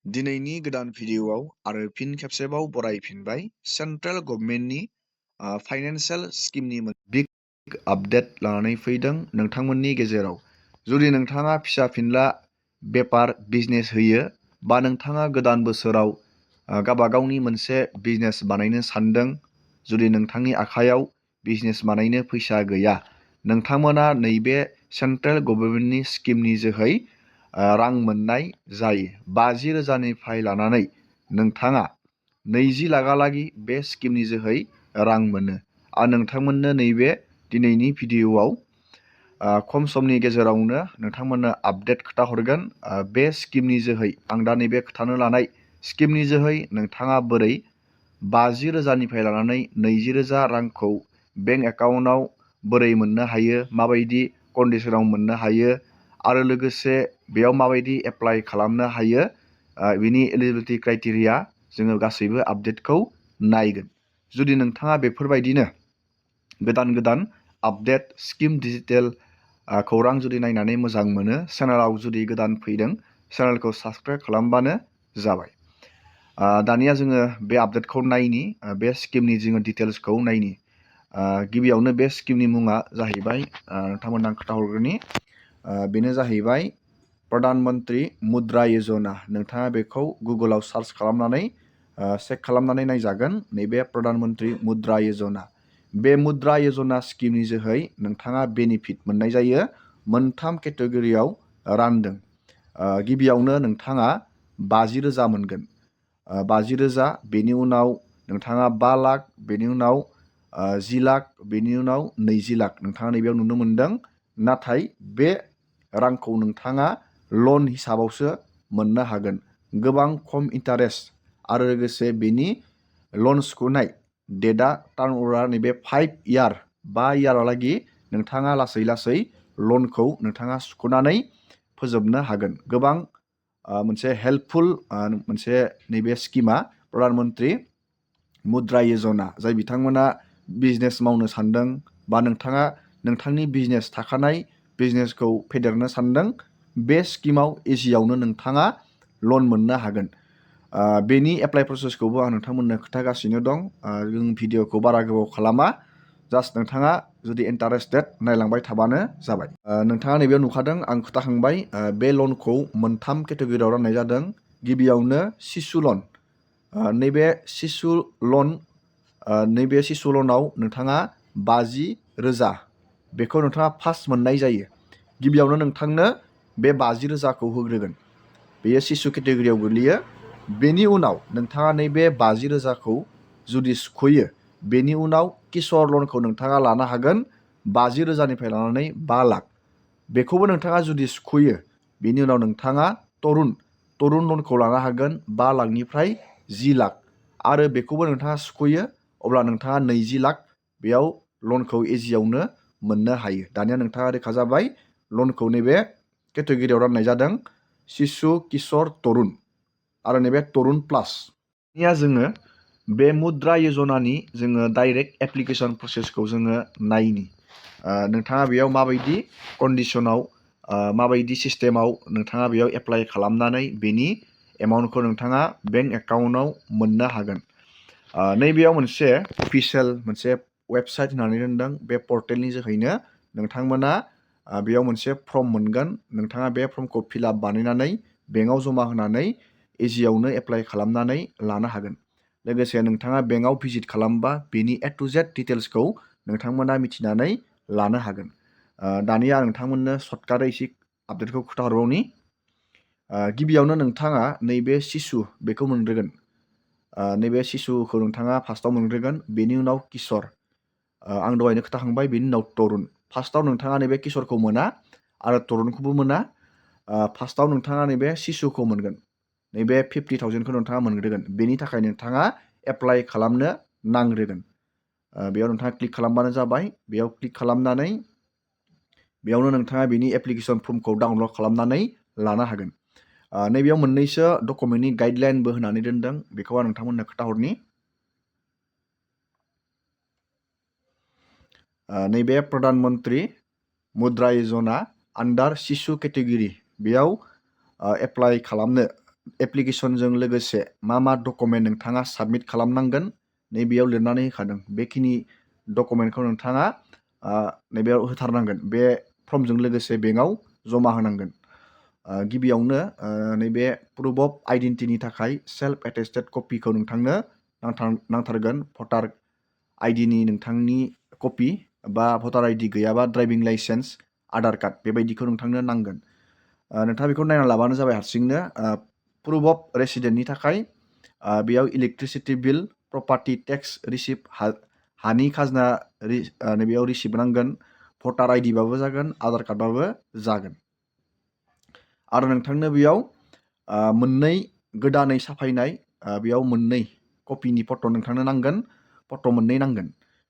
दिनैनि गोदान भिडिअ'आव आरो फिन खेबसेबाव बरायफिनबाय सेन्ट्रेल गभर्नमेन्टनि फाइनान्सियेल स्किमनि बिग आपडेट लानानै फैदों नोंथांमोननि गेजेराव। जुदि नोंथाङा फिसा फिनला बेपार बिजनेस होयो बा नोंथाङा गोदान बोसोराव गावबा गावनि मोनसे बिजनेस बानायनो सानदों, जुदि नोंथांनि आखायाव बिजनेस बानायनो फैसा गैया, नोंथांमोना नैबे सेन्ट्रेल गभर्नमेन्टनि स्किमनि जोहै रां मोननाय जायो। 50,000निफ्राय लानानै नोंथाङा 20 लाखहालागै बे स्किमनि जोहै रां मोनो। आं नोंथांमोननो नैबे दिनैनि भिडिअ'आव खम समनि गेजेरावनो नोंथांमोननो आपडेट खोथा हरगोन। बे स्किमनि जोहै आं दा नैबे खोथानो लानाय स्किमनि जोहै नोंथाङा बोरै 50,000निफ्राय लानानै 20,000 रांखौ बेंक एकाउन्टआव बोरै मोननो हायो, माबायदि कन्डिसनाव मोननो हायो, आरो लोगोसे बेयाव माबायदि एप्लाइ खालामनो हायो, बिनि एलिजिबिलिटि क्राइटेरिया जोङो गासैबो आपडेटखौ नायगोन। जुदि नोंथाङा बेफोरबायदिनो गोदान गोदान आपडेट स्किम डिजिटेल खौरां जुदि नायनानै मोजां मोनो, चेनेलाव जुदि गोदान फैदों, चेनेलखौ साबस्क्राइब खालामबानो जाबाय। दानिया जोङो बे आपडेटखौ नायनि, बे स्किमनि जोङो डिटेल्सखौ नायनि। गिबियावनो बे स्किमनि मुङा जाहैबाय, नोंथांमोननो आं खोथा हरग्रोनि, बेनो जाहैबाय प्रधान मन्त्रि मुद्रा योजना। नोंथाङा बेखौ गुगोलाव सार्च खालामनानै चेक खालामनानै नायजागोन। नैबे प्रधान मन्त्रि मुद्रा योजना, बे मुद्रा योजना स्किमनि जोहै नोंथाङा बेनिफिट मोननाय जायो। मोनथाम केटेगरियाव रानदों। गिबियावनो नोंथाङा 50,000 मोनगोन। 50,000, बेनि उनाव नोंथाङा 5 लाख, बेनि उनाव 10 लाख, बेनि उनाव 20 लाख नोंथाङा नैबेयाव नुनो मोनदों। नाथाय बे रांखौ नोंथाङा लन हिसाबावसो मोननो हागोन। गोबां खम इन्टारेस्ट आरो लोगोसे बेनि लन सुख'नाय डेटआ टार्नओभार नैबे 5 इयार, 5 इयारहालागै नोंथाङा लासै लासै लनखौ नोंथाङा सुख'नानै फोजोबनो हागोन। गोबां मोनसे हेल्पफुल मोनसे नैबे स्किमा प्रधान मन्त्रि मुद्रा योजना। जाय बिथांमोना बिजनेस मावनो सानदों बा नोंथाङा नोंथांनि बिजनेस थाखानाय बिजनेसखौ फेदेरनो सानदों, बे स्किमाव इजियावनो नोंथाङा लन मोननो हागोन। बेनि एप्लाइ प्रसेसखौबो आं नोंथांमोननो खोन्थागासिनो दं। जों भिडिअखौ बारा गोबाव खालामा, जास्ट नोंथाङा जुदि इन्टारेस्टेड नायलांबाय थाबानो जाबाय। नोंथाङा नैबेयाव नुखादों, आं खोन्थाखांबाय। बे लनखौ मोनथाम केटेगरियाव राननाय जादों। गिबियावनो शिशु लन। नैबे शिशु लन, नैबे शिशु लनाव नोंथाङा 50,000 बेखौ नोंथाङा फार्स्ट मोननाय जायो। गिबियावनो नोंथांनो बे 50,000खौ होग्रोगोन। बेयो शिशु केटेगरियाव गोग्लैयो। बेनि उनाव नोंथाङा नैबे 50,000खौ जुदि सुख'यो, बेनि उनाव किशोर लनखौ नोंथाङा लानो हागोन 50,000निफ्राय लानानै 5 लाख। बेखौबो नोंथाङा जुदि सुख'यो, बेनि उनाव नोंथाङा तरुन लनखौ लानो हागोन 5 लाखनिफ्राय 10 लाख। आरो बेखौबो नोंथाङा सुख'यो, अब्ला नोंथाङा 20 लाख बेयाव लनखौ इजियावनो मोननो हायो। दानिया नोंथाङा रोखा जाबाय, लनखौ नैबे केटेगरियाव राननाय जादों शिशु, किशोर, तरुन आरो नैबे तरुन प्लास। दानिया जोङो बे मुद्रा योजनानि जोङो डाइरेक्ट एप्लिकेसन प्रसेसखौ जोङो नायनि। नोंथाङा बेयाव माबायदि कन्डिसनाव, माबायदि सिस्टेमाव नोंथाङा बेयाव एप्लाइ खालामनानै बेनि एमाउन्टखौ नोंथाङा बेंक एकाउन्टआव मोननो हागोन। नैबेयाव मोनसे अफिसियेल मोनसे वेबसाइट होनानै दोनदों। बे पर्टेलनि जोहैनो नोंथांमोना बेयाव मोनसे फर्म मोनगोन। नोंथाङा बे फर्मखौ फिलआप बानायनानै बेंकआव जमा होनानै इजियावनो एप्लाइ खालामनानै लानो हागोन। लोगोसे नोंथाङा बेंकआव भिजिट खालामबा बेनि A to Z डिटेल्सखौ नोंथांमोना मिथिनानै लानो हागोन। दानिया नोंथांमोननो सर्टकाटै एसे आपडेटखौ खोन्थाहरबावनि। गिबियावनो नोंथाङा नैबे शिशु बेखौ मोनग्रोगोन। नैबे शिशुखौ नोंथाङा फार्स्टआव मोनग्रोगोन। बेनि उनाव किशोर, आं दहायनो खोन्थाखांबाय। बेनि उनाव तरुन। फार्स्टआव नोंथाङा नैबे किशोरखौ मोना आरो तरुनखौबो मोना। फार्स्टआव नोंथाङा नैबे शिशुखौ मोनगोन। नैबे 50,000खौ नोंथाङा मोनग्रोगोन। बेनि थाखाय नोंथाङा एप्लाइ खालामनो नांग्रोगोन। बेयाव नोंथाङा क्लिक खालामबानो जाबाय। बेयाव क्लिक खालामनानै बेयावनो नोंथाङा बेनि एप्लिकेसन फर्मखौ डाउनलड खालामनानै लानो हागोन। नैबेयाव मोननैसो डकुमेन्टनि गाइडलाइनबो होनानै दोनदों। बेखौ आं नोंथांमोननो खोन्थाहरनि। नैबे प्रधान मन्त्रि मुद्रा योजना आन्डार शिशु केटेगरि, बेयाव एप्लाइ खालामनो एप्लिकेसनजों लोगोसे मा डकुमेन्ट नोंथाङा साबमिट खालामनांगोन नैबेयाव लिरनानै होखादों। बेखिनि डकुमेन्टखौ नोंथाङा नैबेयाव होथारनांगोन। बे फर्मजों लोगोसे बेंकआव जमा होनांगोन। गिबियावनो नैबे प्रुफ अफ आइडेन्टिटिनि थाखाय सेल्फ एटेस्टेड कपिखौ नोंथांनो नांथारगोन। भटार आइडिनि नोंथांनि कपि बा भटार आइडि गैयाबा ड्राइभिं लाइसेन्स, आधार कार्ड बेबायदिखौ नोंथांनो नांगोन। नोंथाङा बेखौ नायना लाबानो जाबाय हारसिंनो। प्रुफ अफ रेसिडेन्टनि थाखाय बेयाव इलेक्ट्रिसिटि बिल, प्रपार्टि टेक्स रिसिप्ट, हानि खाजोना नैबेयाव रिसिप्ट नांगोन। भटार आइडिबाबो जागोन, आधार कार्डबाबो जागोन। आरो नोंथांनो बेयाव मोननै गोदानै साफायनाय बेयाव मोननै कपिनि फट' नोंथांनो नांगोन, फट' मोननै नांगोन।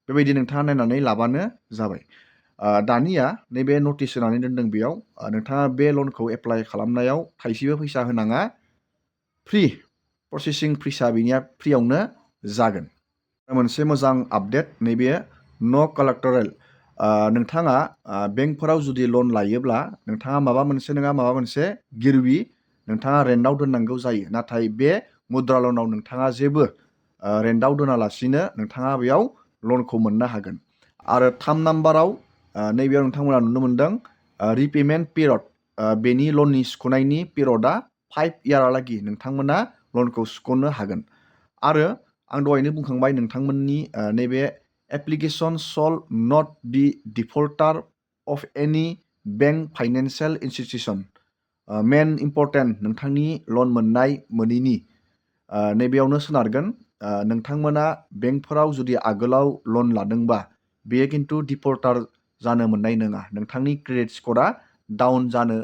बेबायदि नोंथाङा नायनानै लाबानो जाबाय। दानिया नैबे नटिस होनानै दोनदों बेयाव नोंथाङा बे लनखौ एप्लाइ खालामनायाव थाइसेबो फैसा होनाङा, फ्रि प्रसेसिं फिसा बिनिया फ्रियावनो जागोन। मोनसे मोजां आपडेट नैबे न' कलेक्टरेल। नोंथाङा बेंकफोराव जुदि लन लायोब्ला नोंथाङा माबा मोनसे नङा माबा मोनसे गिरवी नोंथाङा रेन्टआव दोननांगौ जायो। नाथाय बे मुद्रा लनाव नोंथाङा जेबो रेन्टआव दोनालासिनो नोंथाङा बेयाव लनखौ मोननो हागोन। आरो 3 नाम्बाराव नैबेयाव नोंथांमोना नुनो मोनदों रिपेमेन्ट पिरियड। बेनि लननि सुख'नायनि पिरियडआ 5 इयारहालागै नोंथांमोना लनखौ सुख'नो हागोन। आरो आं दहायनो बुंखांबाय नोंथांमोननि नैबे application shall not be defaulter of any bank financial institution. Main important नोंथांनि लन मोननाय मोनैनि नैबेयावनो सोनारगोन। नोंथांमोना बेंकफोराव जुदि आगोलाव लन लादोंबा बेयो खिन्थु डिफल्टार जानो मोननाय नङा। नोंथांनि क्रेडिट स्क'रा डाउन जानो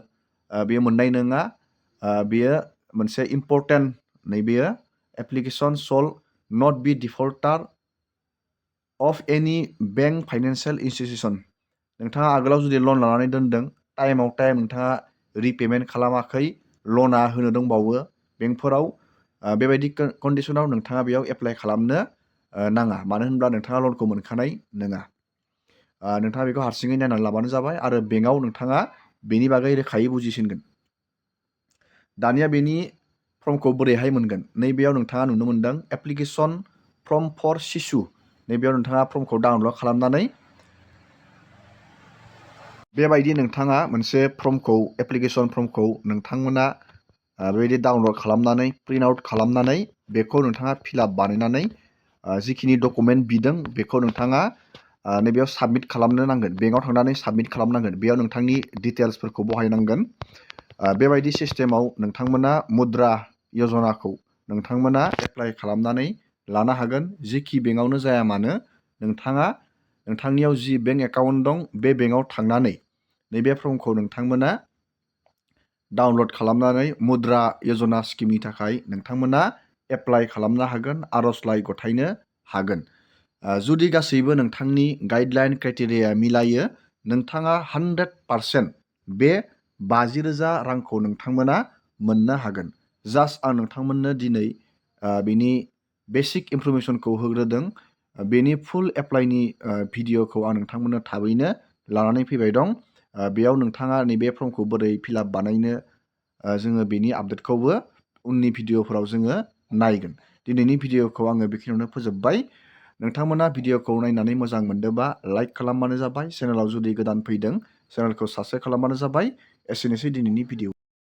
बेयो मोननाय नङा। बेयो मोनसे इम्परटेन्ट नैबेयो application shall not be defaulter of any bank financial institution. नोंथाङा आगोलाव जुदि लन लानानै दोनदों, टाइमाव टाइम नोंथाङा रिपेमेन्ट खालामाखै, लना होनो दंबावो बेंकफोराव, बेबायदि कन्डिशनाव नोंथाङा बेयाव एप्लाइ खालामनो नाङा। मानो होनब्ला नोंथाङा लनखौ मोनखानाय नङा। नोंथाङा बेखौ हारसिङै नायनानै लाबानो जाबाय आरो बेंकआव नोंथाङा बेनि बागै रोखायै बुजिसिनगोन। दानिया बेनि फर्मखौ बोरैहाय मोनगोन? नैबेयाव नोंथाङा नुनो मोनदों एप्लिकेसन फर्म फर शिशु। नैबेयाव नोंथाङा फर्मखौ डाउनलड खालामनानै बेबायदि नोंथाङा मोनसे फर्मखौ एप्लिकेसन फर्मखौ नोंथांमोना बेबायदि डाउनलड खालामनानै प्रिन्ट आउट खालामनानै बेखौ नोंथाङा फिलआप बानायनानै जिखिनि डकुमेन्ट बिदों बेखौ नोंथाङा नैबेयाव साबमिट खालामनो नांगोन। बेंकआव थांनानै साबमिट खालामनांगोन। बेयाव नोंथांनि डिटेल्सफोरखौ बहायनांगोन। बेबायदि सिस्टेमाव नोंथांमोना मुद्रा यजनाखौ नोंथांमोना एप्लाइ खालामनानै लानो हागोन। जिखि बेंकआवनो जाया मानो नोंथाङा नोंथांनियाव जि बेंक एकाउन्ट दं बे बेंकआव थांनानै नैबे फर्मखौ नोंथांमोना डाउनलड खालामनानै मुद्रा यजना स्किमनि थाखाय नोंथांमोना एप्लाइ खालामनो हागोन, आर'जलाइ गथायनो हागोन। जुदि गासैबो नोंथांनि गाइडलाइन क्राइटेरिया मिलायो, नोंथाङा 100% बे 50,000 रांखौ नोंथांमोना मोननो हागोन। जास्ट आं नोंथांमोननो दिनै बेनि बेसिक इनफरमेसनखौ होग्रोदों। बेनि फुल एप्लाइनि भिडिअखौ आं नोंथांमोननो थाबैनो लानानै फैबाय दं। बेयाव नोंथाङा नैबे फर्मखौ बोरै फिलआप बानायनो जोङो बेनि आपडेटखौबो उननि भिडिअफोराव जोङो नायगोन। दिनैनि भिडिअखौ आङो बेखिनियावनो फोजोबबाय। नोंथांमोना भिडिअखौ नायनानै मोजां मोनदोंबा लाइक खालामबानो जाबाय। चेनेलाव जुदि गोदान फैदों चेनेलखौ साबस्क्राइब खालामबानो जाबाय। एसेनोसै दिनैनि भिडिअ।